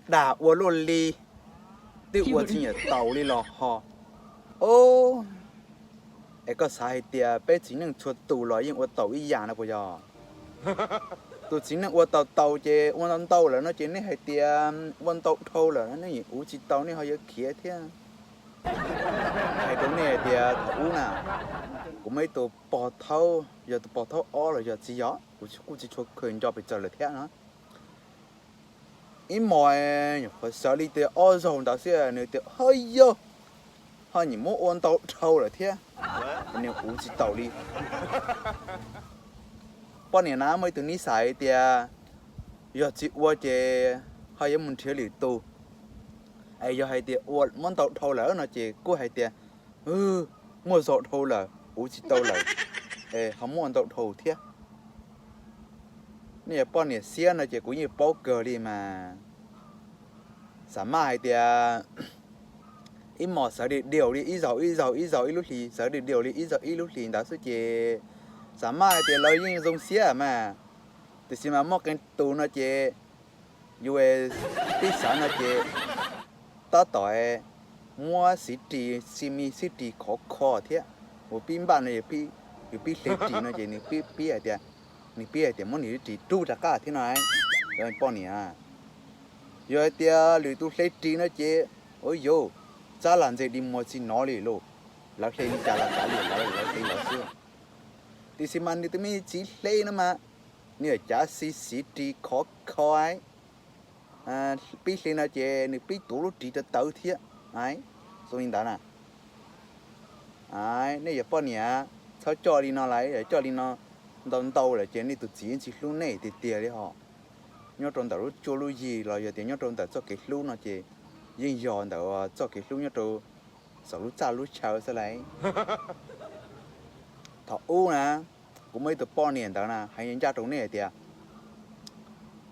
dag ua luaj li, twb ua tsis nyiam taus li los ho. O, es koj xav hais tias peb txiv neej txhua tus los yeej ua taus ib yam no puas yog? Tus txiv neej ua tau tau ces ua ntau ntau lawm no ces nej hais tias ua ntau dhau lawm no nej yeej uv tsis tau, nej ho yuav khiav thiab. Hais rau nej hais tias thaum ub na, kuv muaj ib tug pog thaub, yog tus pog thaub ob los yog txiv yog, kuv kuj tsis tshua kheev nco pes tsawg lawm thiab no. Ib hmos nyuam qhuav sawv li tias ob zaug ntawd xwb nws tias ho yog, ho nyiam muab ua ntau dhau lawm thiab, nws uv tsis taus li. Poj niam na muaj ib tug nib xais tias yog tsis ua ces ho yuav mus nrhiav lwm tus. Es yog hais tias ua muab ntau dhau lawm no ces kuj hais tias muaj zog dhau lawm, uv tsis tau lawm, es ho muab ua ntau dhau thiab. Nej yog poj niam xiab no ces kuv yeej paub kawg li mas. Xav maj hais tias ib hmos sawv diav diaus li ib zaug ib zaug ib zaug ib lub hlis, sawv diav diaus li ib zaug ib lub hlis ntawd xwb ces xav maj hais tias lawv yeej zoo siab mas. Tiam sis mas muaj qee tus no ces yus pib xav no ces tab tom muab xiv ris, xi mi xiv ris khov kho thiab. Uas pib npaj no, yus pib hle ris no ces nws pib hais tias, nws pib hais tias muab nws ris rub rov qab thiab no. Poj niam, yog hais tias lwm tus hle ris no ces, ua yus, txab las ntxeg di muag tsis hnov li lauj. Lawv hle li cas los kav liam lawv, lawv hle lawv xwb. Tiam sis mas nws tus me txiv hle no mas, nws yog cav xi xiv ris khov kho, pib hle no ces nws pib tuav lub ris tawv tawv thiab. Zoo li ntawd na. Nej yog poj niam, txhob coj li no lawm, coj li no ntau ntau lawm ces nej tus txiv yeej tsis hlub nej tiag tiag li hos. Nyob rau ntawm lub cuab lub yig los yog tias nyob rau ntawm txoj kev hlub no ces yeej yog ntawm txoj kev hlub nyob rau saum lub txaj lub chaw xwb lauj. Thaum ub na, kuv muaj ib tug poj niam ntawd na, hais ncaj rau nej hais tias,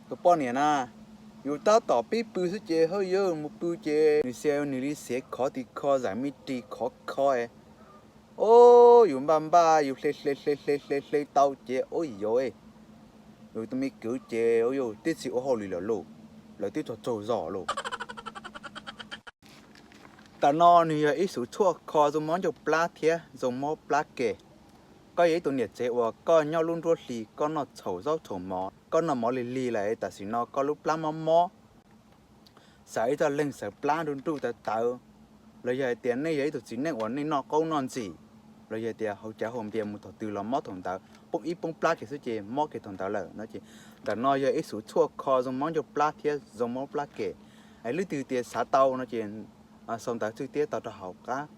tus poj niam na, yus tab tom pib pw xwb ces haj yam mus pw ces nws xia nws li xiav khov ti kho, zam me ris khov kho. O, yus npaj npaj yus hle hle hle hle hle hle tau ces, ua yus, yus tus me kwv ces, ua yus, twb tsis ua hauj lwm lawm lauj, lawv twb tsaug tsaug zog lauj. Ntawm no nws yog ib xub tshuaj kho zoo mob ncauj plab thiab zoo mob plab ke. Koj yog ib tug niam tsev uas koj nyob lub nruab hlis koj noj txhaum zaub txhaum mov, koj noj mov lig lig lawm tam sim no koj lub plab mob mob, xav ib txoj leeg xaws plab nruj nruj tawv tawv, los yog hais tias nej yog ib tug txiv neej uas nej noj qaub noj ntxim, los yog tias haus cawv haus npias mus thaum twg los mob thaum ntawd, poob ib poob plab kiag xwb ces mob kiag thaum ntawd lawm no ces ntawm no yog ib xub tshuaj kho zoo mob ncauj plab thiab zoo mob plab ke. Es leej twg tias xav tau no ces sau ntawv txwj tiab tau rau hauv qab.